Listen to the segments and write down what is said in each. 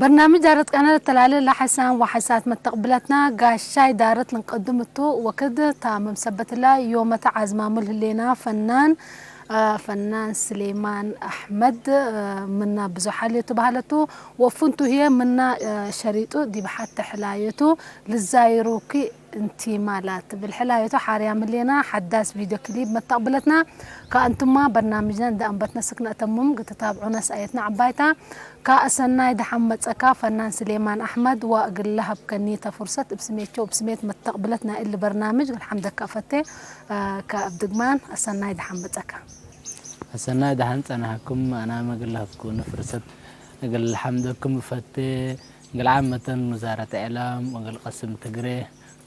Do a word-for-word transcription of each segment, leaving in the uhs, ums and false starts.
በርናምጅ ዳረት ቀነር ተላለ ለሐሳን ወሐሳት መተቅብለትና ጋሻይ ዳረት ልንቀድም እቱ ወክድ ታምም ሰበትላ ዮመተ አዝማሙ ለህሌና ፈናን፣ አ፣ ፈናን ስሌማን አሕመድ፣ አ፣ ምና ብዙሕ ሐልየቱ በሀለቱ ወፍንቱ ህዬ ምና፣ አ፣ ሸሪጡ ዲብ ሐተ ሕላየቱ ልዛይሩኪ እንቲማ ላትብል ሕላየቱ ሓርያም ህሌና። ሐዳስ ቪድዮ ክሊፕ መተቅብለትና ከአንቱማ በርናምጅነ እንደ አንበትነ ስክ ነአተምም ግትታብዑነ ሰአየትነ ዐባይታ። ከአሰናይ ደሐን መጸካ ፈናን ስሌማን አሕመድ ወእግል ለሀብከኒተ ፉርሰት እብ ስሜቼ ወእብ ስሜት መተቅብለት ናይ እሊ በርናምጅ እግል ሐምደከ እፈቴ። ከእብ ድግማን አሰናይ ደሐን መጸካ። አሰናይ ደሐን ጸናሕኩም። አናመ እግል ለሀብኩኒ ፍርሰት እግል ሐምደኩም እፈቴ። እግል ዓመተን ውዛረት እዕላም ወእግል ቀስም ትግሬ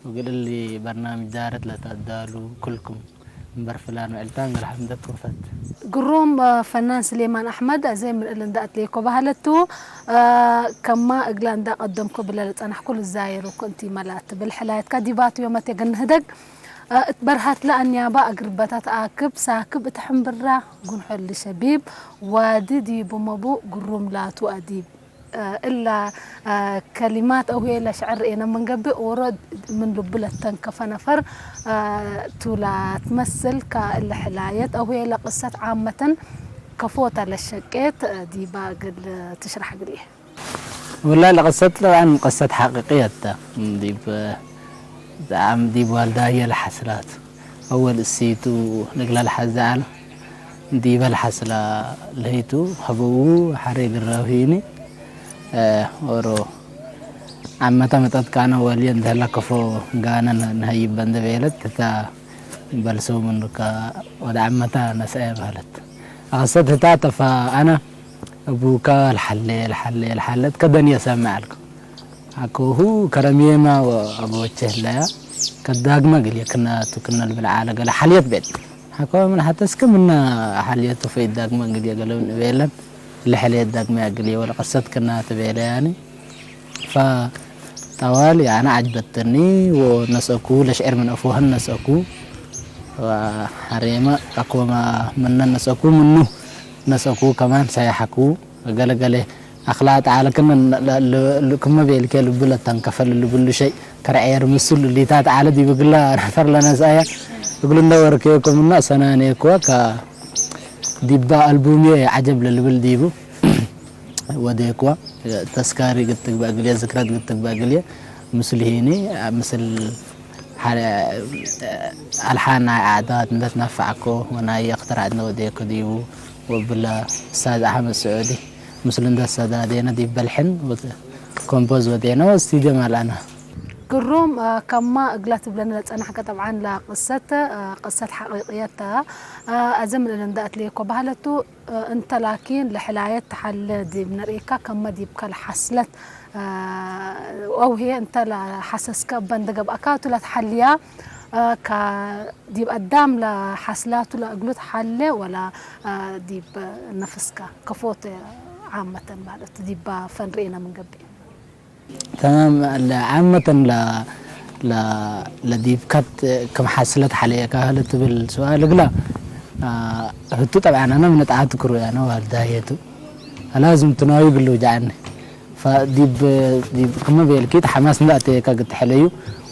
ወእግል እሊ በርናምጅ ዳረት ለተአዳሉ ኩልኩም እምበር ፍላን ወዕልታን እግል ሐምደኩም እፈቴ። ግሩም፣ አ፣ ፈናን ስሌማን አሕመድ፣ አዜ ምን እሊ እንደ አትሌኮ በሀለቱ፣ አ፣ ከማ እግላ እንደ አቀደምኮ ብለ ለጸናሕኩ ልዛየሩኩ እንቲመ ላትብል ሕላየትካ ዲባቱ ዮመቴ ገንህደግ፣ አ፣ እት በርሀትለ አንያባ አግርበታ ተአክብ ሳክብ እት ሕምብራ ጉንሖ እሊ ሸቢብ ዋዲ ዲቡ መቡ ግሩም ላቱ አዲብ። እላ ከሊማት አው ህዬ ለሸዕር ርኤነ ምን ገብእ፣ ኦሮ ምን ልቡ ለተንከፈ ነፈር ቱ ለትመስል፣ ከእለ ሕላየት አው ህዬ ለቅሰት ዓመተን ከፎተ ለሸቄት ዲባ እግል ትሽረሕ እግል። ወላሂ ለቅሰት ጠብዐን ቅሰት ሐቂቅየት ተ። ዲብ ዛዕም ዲብ ዋልዳየ ለሐስላት። አወል እሲቱ እግለ ለሐዜ ዐለ። ዲበ ለሐስላ ለህይቱ ሀበዉ ሐሬ እግል ረውሂኒ። ኦሮ ዓመተ መጠት ካነ ወልየ እንተ ህለ ከፎ ጋነ ነሀይበ እንደ ቤለት ህታ በልሰው ምኑከ ወደ ዓመተ ነስአየ በህለት። አቅሰት ህታ ተፋ አነ እቡከ ለሐሌ ለሐሌ ለሐለት ከደንየ ሰምዕ አልኩ። ሐቆሁ ከረምዬመ ወአጎቼ ህለያ፣ ከዳግመ እግልዬ ክነ ቱ ክነ ልብል ዐለ ገሌ ሐልየት ቤት። ሐቆ ምን ሐተ እስክ ምነ ሐልየቱ ፈይድ ዳግመ እግልዬ ገሌ ምን እቤለን፣ እሊ ሐልየት ዳግመ እግልዬ ወለቀሰት ክነ ትቤለያኒ። ፈጠዋል ያነ ዐጅበትኒ ወነስአኩ፣ ለሽዕር ምን አፍወሀን ነስአኩ። ወሐሬመ አኮመ ምነ ነስአኩ ምኑ ነስአኩ ከማን ሰያሐኩ። ገሌ ገሌ አክላጥ ዐለ ክነ ለ-፣ ለ-፣ ለ-፣ ክመ ቤልኬ ልቡ ለተንከፈ ልብሉ ሸይ ከረዔር ምስሉ ሊታት ዐለ ዲብ እግላ ነፈር ለነስአየ እግሉ እንደ ወርኬኮ ምኑ አሰናኔኮ ከ-፣ ዲበ አልቡምዬ ዐጀብ ለልብል ዲቡ ወዴኮ ተስካሪ ግትግበእ እግልዬ ዝክረት ግትግበእ እግልዬ ምስሉ ሂኒ ምስል ሐ-፣ አልሓን ናይ ዓዳት እንዴ ትነፈዐኮ ወናይ እክትራዕ እንዴ ወዴኮ ዲቡ ወእብለ እስታዝ አሕመድ ስዑዲ ምስሉ እንዴ አሰዳዴነ ዲብ በልሕን ወኮምፖዝ ወዴነ ወስቱድዮ መልአነ። ግሩም፣ አ፣ ከማ እግለ ትብለነ ለጸናሕከ ጠብዓን ለቅሰት፣ አ፣ ቅሰት ሐቂቅየት ተ። አ፣ አዜ ምን እለ እንዴ አትሌኮ በህለቱ፣ እንተ ላኪን ለሕላየት ተሐለ ዲብ ነርኢካ ከመ ዲብከ ለሐስለት፣ አው ህዬ እንተ ለሐሰስከ እበ እንዴ ገብአካቱ ለትሐልያ፣ ከ-፣ ዲብ አዳም ለሐስላቱ ለእግሉ ተሐሌ ወለ ዲብ ነፍስከ ከፎ ተ ዓመተን ማለት ዲብ ፈን ርኤነ ምን ገብእ። ተማም፣ ለዓመተን ለ-፣ ለ-፣ ለዲብከት ክም ሐስለት ሐለየካ ለትብል ሱኣል እግላ፣ አ፣ ህቱ ጠብዓን አነ ምን እት አትክሩ ያነ ዋልዳዬ ቱ። ላዝም ትናዩ እግል ልውጃዐኒ። ፈዲብ፣ ዲብ ክመ ቤልኪት ሐማስ እንዴ አተየካ እግል ትሐለዩ፣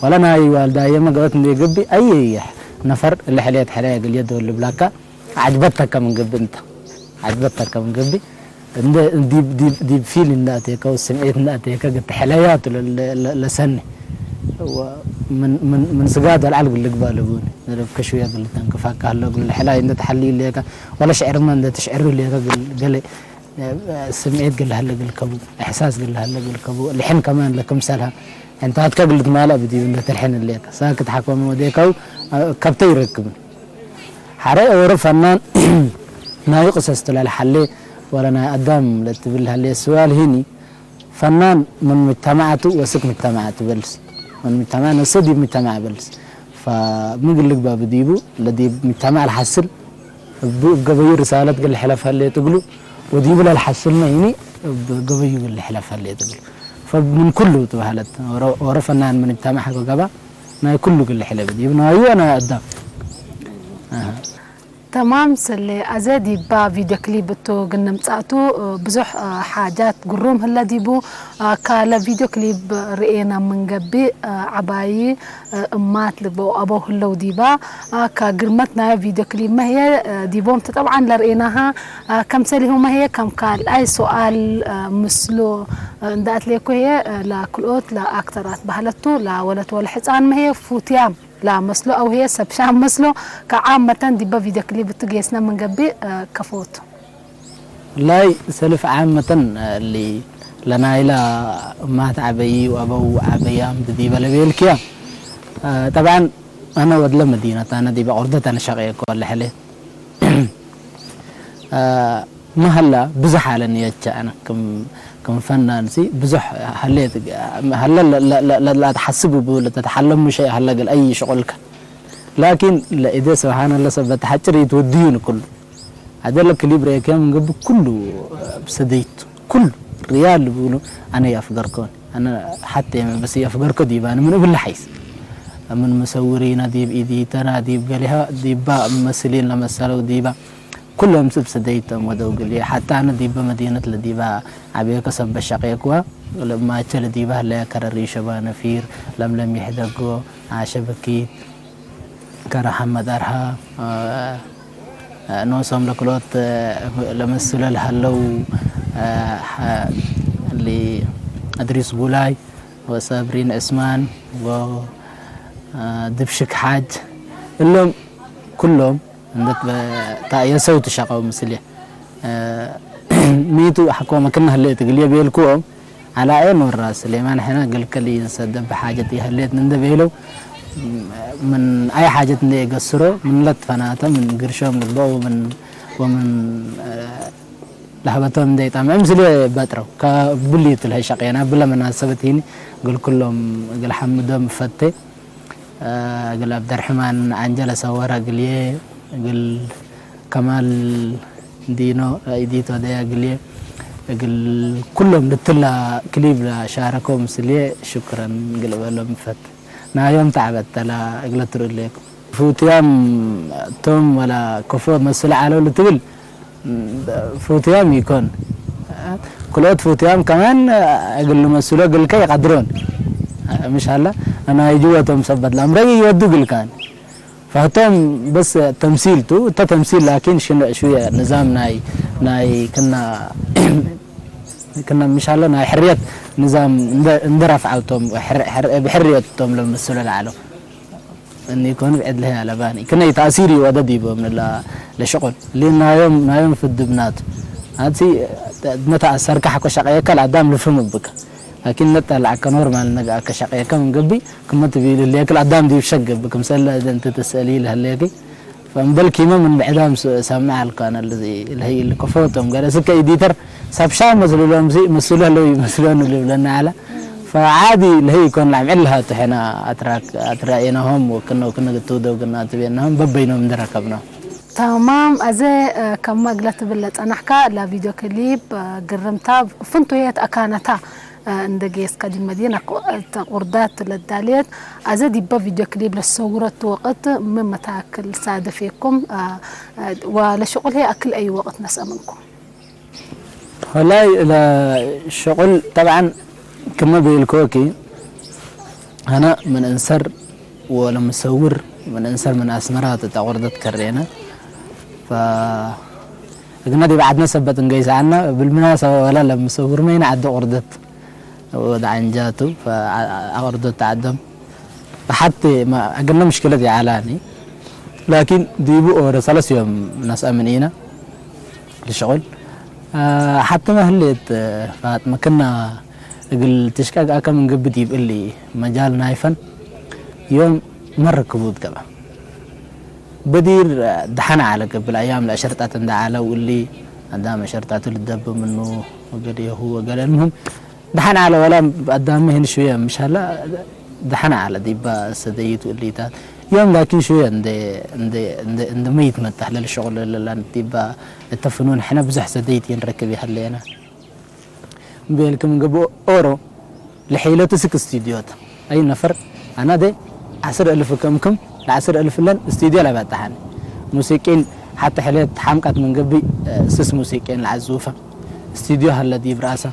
ወለ ናይ ዋልዳዬመ ገበት እንዴ ገብእ፣ አይ ነፈር እለ ሐለየት ሐለየ እግል የደወል ልብላካ፣ ዐጅበተከ ምን ገብእ እንተ፣ ዐጅበተከ ምን ገብእ፣ እንደ ዲብ፣ ዲብ፣ ዲብ ፊል እንደ አቴከ ወስምዒት እንደ አቴከ፣ ግት ሕለያቱ ለ-፣ ለ-፣ ለ-፣ ለሰኒ። ወ-፣ ምን፣ ምን፣ ምን ስጋድ ወልዓል እግል ልግበእ ለቡኒ። ነደብከ ሽውየ እግል ልተንክፋካ ህለ እግል ሕላይ እንደ ተሐልዩ ሌከ፣ ወለ ሽዕርመ እንደ ትሽዕሩ ሌከ እግል ገሌ፣ እ፣ ስምዒት እግል ለሀለ እግል ከቡ፣ እሕሳስ እግል ለሀለ እግል ከቡ፣ ልሕን ከማን ለክምሰልሃ። ዕንታትከ እግል ልትማለእ ብዲብ እንደ ትልሕን ሌከ። ሳክት ሐቆመ ወዴከው፣ እ፣ ከብተ ይረክብን። ሐረ ኦሮ ፈናን ናዩ ቅሰስ ቱ ለለሐሌ ወለ ናይ አዳም ለትብል ሀሌ ስዋል ሂኒ፣ ፈናን ምን ሙጅተማዕ ቱ ወስክ ሙጅተማዕ ቱ በልስ። ምን ሙጅተማዕ ነሰ ዲብ ሙጅተማዕ በልስ። ፈሚ እግል ልግበእ ብዲቡ ለዲብ ሙጅተማዕ ለሐስል እቡ እብ ገበዩ ርሳለት እግል ልሕለፍ ሀሌት እግሉ ወዲቡ ለልሐስልመ ሂኒ እብ ገበዩ እግል ልሕለፍ ሀሌት እግሉ። ፈምን ኩሉ ትበሀለት ኦሮ፣ ኦሮ ፈናን ምን ሙጅተማዕ ሀገገባ ናይ ኩሉ እግል ልሕለፍ ዲብ ናዩ ወናይ አዳም። አሃ። ተማም ሰሌ፣ አዜ ዲባ ቪድዮ ክሊፕ እቱ ግንምጻእቱ፣ ብዙሕ ሓጃት ግሩም ህለ ዲቡ። ካለ ቪድዮ ክሊፕ ርኤና ምን ገብእ፣ ዐባይ እማት ልግበኡ አበው ህለው ዲባ። ከግርመት ናየ ቪድዮ ክሊፕ መህየ ዲቦም ተ ጠብዓን ለርኤናሃ። ከምሰሊሁመ ህየ ከም ካልኣይ ሱኣል ምስሎ እንደ አትሌኮ ህየ ለክልኦት ለአክተራት ባህለቱ ለወለት ወለሕጻን መህየ ፉትያም ለመስሎ አው ህዬ ሰብ ሻም መስሎ፣ ከዓመተን ዲበ ቪድዮ ክሊፕ እቱ ጌስነ ምን ገብእ፣ እ፣ ከፎቱ። ላይ ሰልፍ ዓመተን፣ እ፣ እሊ ለናይላ እማት ዐበዪ ወአበው ዐበያም ዲበ ለቤልክያ። እ፣ ጠብዓን አነ ወድለ መዲነት፣ አነ ዲበ ኦርደት አነ ሸቄኮ ለሐሌ። እ፣ ሚ ሀላ ብዞሕ ሀለ ንየት ሸአነ ክም፣ ክም ፈናን ሲ ብዞሕ ሀሌት፣ ሀለ ለ-፣ ለ-፣ ለ-፣ ለ-፣ ለአትሐስብ እቡ ለተትሐለሙ ሸይ ሀለ እግል አይ ሽቁልከ። ላኪን ለእዴ ስብሓን አላህ ሰበት ሐጭር ኢትወድዩኒ ኩሉ። ዐደ ለክሊብ ረኤከ ምን ገብእ ኩሉ ብሰደይቱ፣ ኩሉ ርያል ልብሉ አነ ይአፍገርኮን። አነ ሐቴ በስ ይአፍገርኮ ዲባኒ ምን እብል ሐይስ። ምን መሰውሪነ ዲብ ኢዲተና ዲብ ገሌሃ ዲባ መስሊን ለመሰለው ዲባ ኩሎም ስብ ሰደይቶም ወደው እግልዬ። ሐታ አነ ዲበ መዲነት ለዲበ ዐቤከ ሰበት ሸቄክወ፣ ለእማቼ ለዲበ ህለየ ከረ ሪሸባ ነፊር፣ ለምለም ይሕደጎ፣ አሸ በኪት፣ ከረ ሐመድ አርሃ፣ አ፣ ኖሶም ለክልኦት ለመስለ ለሀለው፣ አ፣ ሐ-፣ እሊ እድሪስ ቡላይ ወሰብሪን ዕስማን ወ፣ አ፣ ድብሽክ ሓጅ፣ እሎም ኩሎም እንዴ ተአየሰው ትሸቀው ምስልዬ። እ፣ ሚቱ ሐቆመ ክና ህሌት እግልዬ ቤልክዎም፣ ዐላኤ ኖራ ስሌማን ሕነ እግልከ ለኢንሰደብ ሓጀት ኢሀሌት እንዴ ቤለው፣ ምን አይ ሓጀት እንዴ ኢገስሮ፣ ምን ለትፈናተ ምን ግርሾም ልግበእ ወምን፣ ወምን፣ እ፣ ለሀበቶም እንዴ ኢጠምዕም ምስልዬ በጥረው። ከብሊቱ ለሀይ ሸቄና ብለ መናሰበት ሂኒ እግል ኩሎም እግል ሐምዶም እፈቴ። እግል ዐብደርሕማን ዐንጀ ለሰወረ እግልዬ፣ እግል ከማል ዲኖ ኢዲት ወደየ እግልዬ፣ እግል ኩሎም ልትላ ክሊብ ለሻረከው ምስልዬ ሽክረን እግል እበሎም እፈት። ናዮም ተዐበተ ለእግለ ትርኡ እሌኩም። ፉትያም ቶም ወላ ከፎ መስል ዐለው ልትብል፣ ፉትያም ኢኮን። ክልኦት ፉትያም ከማን እግል ልመስሎ እግልከ ኢቀድሮን። ምሽ ሀላ፣ አናይ ጅወቶም ሰበት ለአምረይ ኢወዱ እግልካን። ፈህቶም በስ ተምሲል ቱ፣ እተ ተምሲል ላኪን ሽን-፣ ሽውየ ንዛም ናይ፣ ናይ ክና፣ ክና ምሽ ሀለ ናይ ሕርየት ንዛም እንደ፣ እንደ ረፍዐው ቶም፣ ሕር-፣ ሕር-፣ ብሕርየት ቶም ለመስሎ ለዐለው። እኒ ኢኮን ብዕድ ለሀይ አለባኒ። ክነይ ተእሲር ይወደ ዲቦም ለ-፣ ለሽቁል። እሊ ናዮም፣ ናዮም ፍድብናቱ። አቲ እድመ ተአሰርካ ሐቆ ሸቀየከ ለአዳም ልፍህም እብከ። ላኪን ነጠ ለአከ ኖርማል ነገ አከ ሸቀየከ ምን ገብእ፣ ክመ ትቢሉ ህሌክ ለአዳም ዲብ ሸክ ገብእ። ክምሰለ እዘ እንተ ትስአሊ ለህሌኪ። ፈእምበል ኪመ ምን ብዕዳም ስ-፣ ሰምዕ አልኩ አነ ለዚ ለህይ እሊ ከፎቶም ገለ እስከ ኤዲተር ሰብ ሻም መስልሎም ሲ መስሎ ለው ይመስሎን ልብለና ዐለ። ፈዓዲ ለህይ ኢኮን ለአምዕል ለሃቱ ሕነ አትራክ-፣ አትራኤናሆም ወክነ ወክነ ግትውደው ግና አትቤናሆም በበይኖም እንደ ረከብናሆም። ተማም። አዜ፣ እ፣ ከመ እግለ ትብል ለጸናሕካ ለቪድዮ ክሊፕ፣ እ፣ ግርምታ ፍንቱየት አካነታ። እንደ ጌስከ ዲብ መዲነት ቁርዳት ለዳልየት፣ አዜ ዲበ ቪድዮ ክሊፕ ለትሰውረቱ ወቅት ምን መታክል ሳደፌኩም? ወለሽቁል ህይ አክል አይ ወቅት ነስአ ምንኩም? ወላይ ለሽቁል ጠብዓን ክመ ቤልኮኪ፣ አነ ምን እንሰር ወለምሰውር ምን እንሰር ምን አስመራ ተተ ቁርደት ከሬነ። ፈ-፣ እግነ ዲብ ዐድነ ሰበት እንገይስ ዐልነ። ብልምናሰበ ወለ ለምሰውር መይነ ዐዲ ቁርደት ወድ ዐንጃቱ፣ ፈ-፣ አቅርዶት ተዐደም። ፈሐቴ ማ-፣ እግልነ ምሽክለት ይዐላኒ። ላኪን ዲቡ ኦረ ሰለስ ዮም ነስአ ምን ኢነ ልሽቁል። አ፣ ሐቴ ማ ህሌት፣ ፋጥመ፣ ክና እግል ትሽቀቅ አከ ምን ገብእ ዲብ እሊ መጃል ናይ ፈን ዮም መረ ክቡድ ገብአ። በዲር ደሐነ ዐለ፣ ቅብል አያም ለአሸርጣት እንደ ዐለው እሊ አዳም አሸርጣቱ ልደብ ምኑ ወገዴሁ ወገሌ። አልሙህም ደሐነ ዐለ፣ ወላ አዳም ህን ሽውየ ምሻለ ደሐነ ዐለ ዲባ ሰደይቱ እሊታት። ዮም ላኪን ሽውየ እንደ፣ እንደ፣ እንደ፣ እንደ መይት መጣህ ለልሸቁል ለላን ዲባ እተ ፍኑን ሕነ ብዙሕ ሰደይት የንረክብ ይሀለየና። እምቤልክም ገብኦ ኦሮ ለሐይለቱ ስክ ስቱድዮት። አይ ነፈር አናደ ዐስር እልፍ ከምክም ለዐስር እልፍ ለን ስቱድዮ ለበጠሐን። ሙሲቂን ሐተ ሕሌት ሐምቀት ምን ገብእ፣ እ፣ ስስ ሙሲቄን ለዐዙፈ፣ ስቱድዮ ሀለ ዲብ ረአሰ፣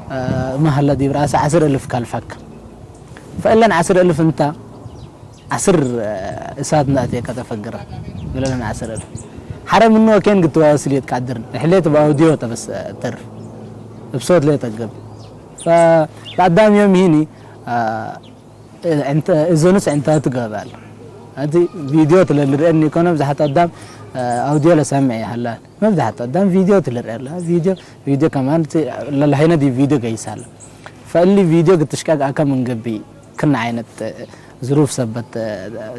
እ፣ እመ ሀለ ዲብ ረአሰ ዐስር እልፍ ከልፈከ። ፈእለን ዐስር እልፍ እንተ ዐስር እሳት እንደ አቴከ ተፈግረ፣ እግለን ዐስር እልፍ። ሐረ ምኑ ወኬን ግትዋወስ ሌትቃድር፣ ሕሌት እብ አውድዮ ተ በስ ተርፍ፣ እብ ሶት ሌ ተገብእ። ፈ-፣ ለአዳም ዮም ሂኒ፣ አ፣ ዕንተ-፣ እዞንስ ዕንታቱ ገብአል። አቲ ቪድዮ ትለ ልርኤኒ ኢኮነ፣ ብዝሓት አዳም፣ አ፣ አውድዮ ለሰምዕ ይሀላል። መብዝሓት አዳም ቪድዮ ትልርኤ አለ። ቪድዮ፣ ቪድዮ ከማን ቲ-፣ ለለሀይነ ዲብ ቪድዮ ገይሳለ። ፈእሊ ቪድዮ ግትሽቀቅ አከ ምን ገብእ፣ ክና ዓይነት ዝሩፍ ሰበት፣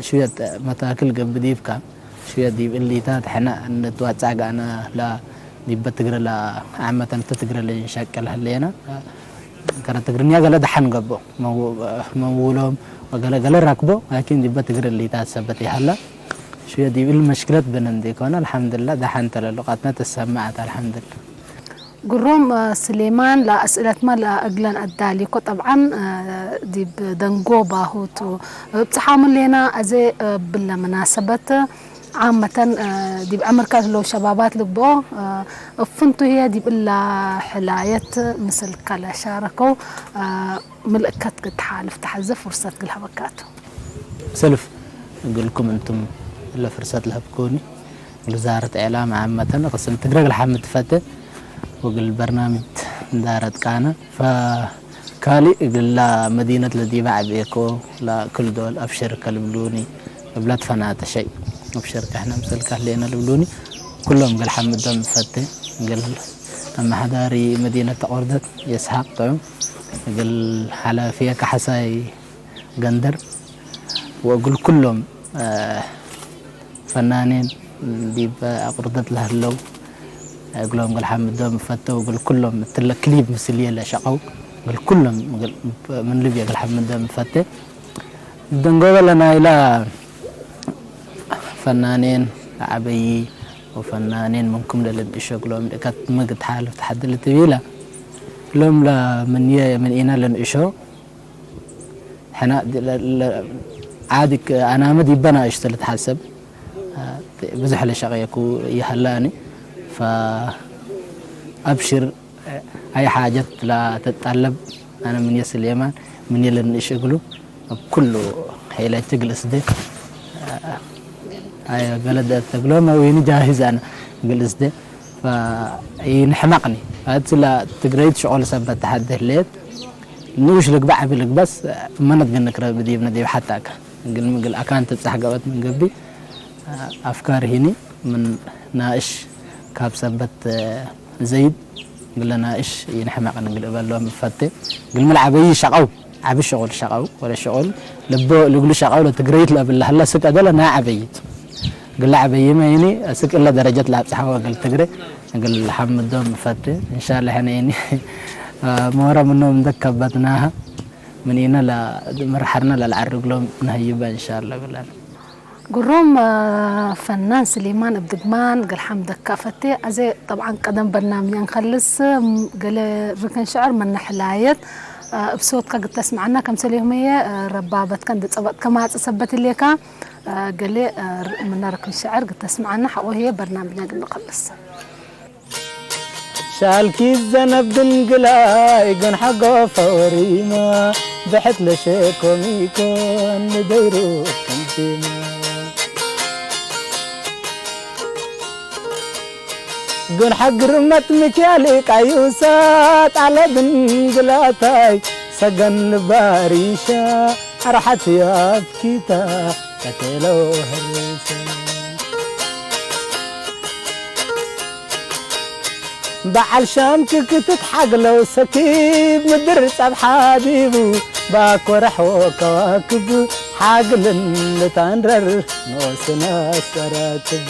ሹየ መታክል ገብእ ዲብካ፣ ሹየ ዲብ እሊታት ሕነ እንትዋጻእ ጋነ ላ ዲበ ትግረ ላ ዓመተን እተ ትግረ ልንሸቅል ህሌነ። ከረ ትግርኛ ገለ ደሐን ገብኦ፣ መው-፣ መውሎም ወገለ ገለ ረክቦ፣ ላኪን ዲበ ትግረ እሊታት ሰበት ይሀላ። ሹየ ዲብ እሊ መሽክለት ብነ እንዴ ኮነ፣ አልሐምድላ ደሐን ተ ለሉቃትነ ትሰመዐት፣ አልሐምድላ። ግሩም፣ እ፣ ስሌማን፣ ለአስእለትመ ለእግለን አዳሊኮ። ጠብዓን፣ እ፣ ዲብ ደንጎባሁ ቱ እብጽሓሙ ሌና። አዜ፣ እ፣ እብለ መናሰበት ዓመተን፣ እ፣ ዲብ ዕምርከ ህለው ሸባባት ልግብኦ፣ እ፣ እብ ፍንቱ ህዬ ዲብ እላ ሕላየት ምስልከ ለሻረከው፣ እ፣ ምልእከት ግድ ሓልፍ ተሐዘ ፍርሰት ግል ሀበካቱ። ሰልፍ፣ እግልኩም እንቱም እለ ፍርሰት ለሀብኩኒ፣ እግል ዛረት እዕላም ዓመተን ቅስም ትግረ እግል ሐምድ ፈቴ ወእግል በርናምጅ ዛረት ቃና፣ ፈካሊ እግላ መዲነት ለዲበ ዐቤኮ ለክል ዶል አብሽርከ ልብሉኒ፣ እብለት ፈናተ ሸይ አብሽርከ ሕነ ምሰልከ ህሌነ ልብሉኒ፣ ኩሎም እግል ሐምዶም ፈቴ፣ እግል አመሐዳሪ መዲነት አቆርደት የስሐቅ ጥዑም፣ እግል ሐላፍየ ከሐሳይ ገንደር ወእግል ኩሎም፣ እ፣ ፈናኔን ዲብ አቁርደት ለህለው እግሎም እግል ሐምዶም እፈቴ ወእግል ኩሎም እትለ ክሊፕ ምስልዬ ለሸቀው እግል ኩሎም እግል ምን ልብዬ እግል ሐምዶም እፈቴ። ደንጎበ ለናይላ ፈናኔን ለዐበዪ ወፈናኔን ምንኩም ለልንእሾ እግሎም ልእከት ምግድ ሓልፍ ተሐድል ትቢላ እሎም ለምንዬ ምን ኢነ ልንእሾ ሕነ ለ-፣ ለ-፣ ዓዲ ክ-፣ አናመ ዲበ ናእሽቱ ልትሐሰብ፣ ብዙሕ ለሸቄኩ ይሀላኒ። ፈአብሽር፣ አይ ሓጀት ለትትጠለብ፣ አነ ምንዬ ስሌማን፣ ምንዬ ልንእሽ እግሉ፣ እብ ኩሉ ሔለች እግል እስዴ፣ አይ ገለደ እግሎም ወይኒ ጃሂዝ አነ እግል እስዴ፣ ፈኢንሕመቅኒ። አት ለትግረይት ሽቁል ሰበት ተሐዴ ህሌት፣ ንኡሽ ልግበእ ዐቢ ልግበስ፣ መነት ግንክረ ዲብነ ዲብ ሐታከ። እግል ምግል አካን ትብጻሕ ገበት ምን ገብእ፣ አፍካር ሂኒ ምን ናእሽ ካብ ሰበት ዘይድ፣ እግለ ናእሽ ኢንሕመቅን እግል እበሎም እፈቴ። እግል ምን ዐበዪ ሸቀው፣ ዐቢ ሽቁል ሸቀው፣ ወለ ሽቁል ልቦ ልግሉ ሸቀው ለትግረይት ለእብል ለሀለ ስቅ አደለ ናይ ዐበዪት። እግለ ዐበይመ ሂኒ ስቅ እለ ደረጀት ለአብጽሐወ እግል ትግሬ እግል ሐምዶም እፈቴ። እንሻለ ሕነ ሂኒ ሞረ ምኖም እንደ ከበትናሀ ምን ኢነ ለመርሐርነ ለልዐርግሎም ነሀይበ እንሻለ ብለን። ግሩም፣ ፈናን ስሌማን እብ ድግማን እግል ሐምደከ እፈቴ። አዜ ጠብዓን ቀደም በርናምጅ እንከልስ፣ ገሌ ርክን ሽዕር መነ ሕላየት እብ ሶትከ እግል ተስመዐነ፣ ከምሰሌሁም ህዬ ረባበትከ እንዴ ጸበጥከ ማጽእ ሰበት ህሌከ፣ ገሌ ምነ ርክን ሽዕር እግል ተስመዐነ ሐቆ ህዬ በርናምጅነ እግል ንከልስ። ሻልኪት ዘነብ ድንግላይ፣ ግን ሐጎ ፈወሪማ፣ ብሕት ለሸኮም ኢኮን፣ ንደይሩ ከምቲማ። ግን ሐግርመት ሚክያል ቃዩሳ፣ ጣለ ድንግላታይ፣ ሰገን ልባሪሻ፣ አርሐት ያፍኪታ፣ ቀቴለው ህርሰ። በዐል ሻም ክክ ትትሓግለው ሰኪብ ምድር ጸብሓ ዲቡ ባኮ ረሕዎ ከዋክብ ሓግልን ልታንረር ኖስና ሰራክብ።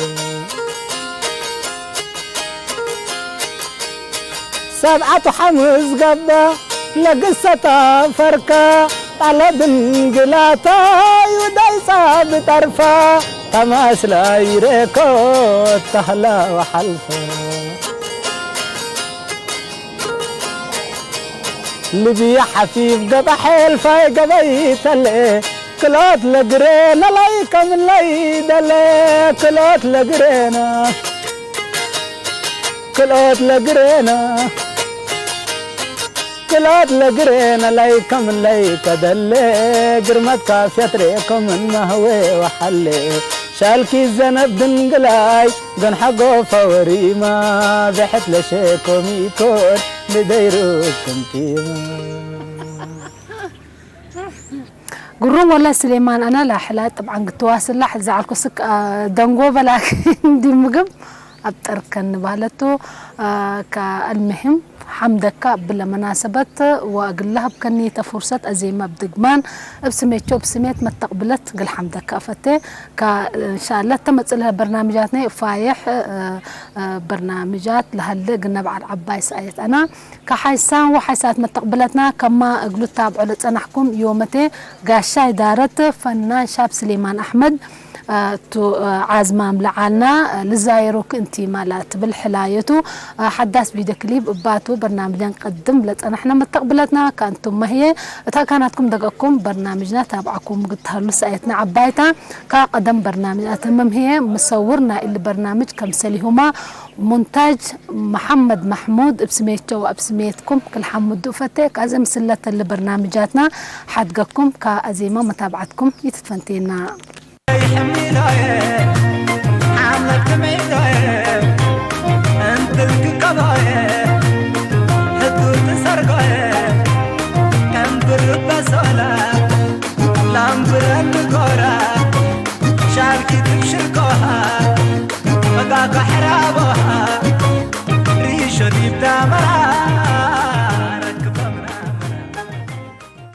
ሰብዓቱ ሐምስ ገባ ለግሰታ ፈርካ ጣለ ድንግላታ ዩዳይጻ ብጠርፋ ተማስላ ይሬኮ ተህላ ወሐልፈ። ልብየ ሐፊፍ ገባ ሐልፋይ ገበይ ተልኤ ክልኦት ለግሬነ ላይ ከምለይ ደለ፣ ክልኦት ለግሬነ፣ ክልኦት ለግሬነ፣ ክልኦት ለግሬነ ላይ ከምለይ ከደለ፣ ግርመት ካፍየት ሬኮ ምን ማህዌ ወሐሌ፣ ሻልኪ ዘነብ ድንግላይ፣ ገንሐ ጎፈ ወሪማ፣ ዘሐት ለሼኮ ሚኮን፣ ልደይሩ ክምቲማ። ግሩም ወለ ስሌማን፣ አነ ላሕላ ጥብዓን ግትዋስላ ሕልዘ ዐልኩ ስክ፣ አ፣ ደንጎበ ላኪን እንዲ ምግብ አብጠርከኒ ባህለቱ፣ አ፣ ከአልምህም ሐምደካ እብለ መናሰበት ወእግል ለሀብከኒ ተ ፉርሰት አዜመ እብ ድግማን እብ ስሜቾ እብ ስሜት መተቅብለት እግል ሐምደካ እፈቴ። ከ፣ እንሻአላህ ተመጽእ ለሀ በርናምጃትነ ፋዬሕ፣ አ፣ አ፣ በርናምጃት ለሀለ እግልነ በዐል ዐባይ ሰአየት አና። ከሓይሳን ወሓይሳት መተቅብለትና ከማ እግሉ ታብዖ ለጸናሕኩም ዮመቴ ጋሻ ኢዳረት ፈናን ሻብ ስሌማን አሕመድ፣ አ፣ ቱ፣ አ፣ ዓዝማም ለዓልና፣ አ፣ ልዛየሮክ እንቲማ ለትብል ሕላየቱ፣ አ፣ ሐዳስ ቪድዮ ክሊፕ እባቱ በርናምጅን ቀድም ለጸናሕነ መተቅብለትና ከእንቱመ ህዬ እት አካናትኩም ደገኩም በርናምጅና ታብዓኩም እግል ተሀሉ ሰአየትና ዐባይታ። ከቀደም በርናምጅ አተመም ህዬ ምሰውር ናይ እሊ በርናምጅ ከምሰሊሁማ ሙንታጅ መሐመድ መሕሙድ እብ ስሜቸው ወእብ ስሜትኩም ክል ሐምዱ እፈቴ። ከአዜ ምስለ ተሊ በርናምጃትና ሐድገኩም ከአዜመ መታብዐትኩም ኢትትፈንቴና።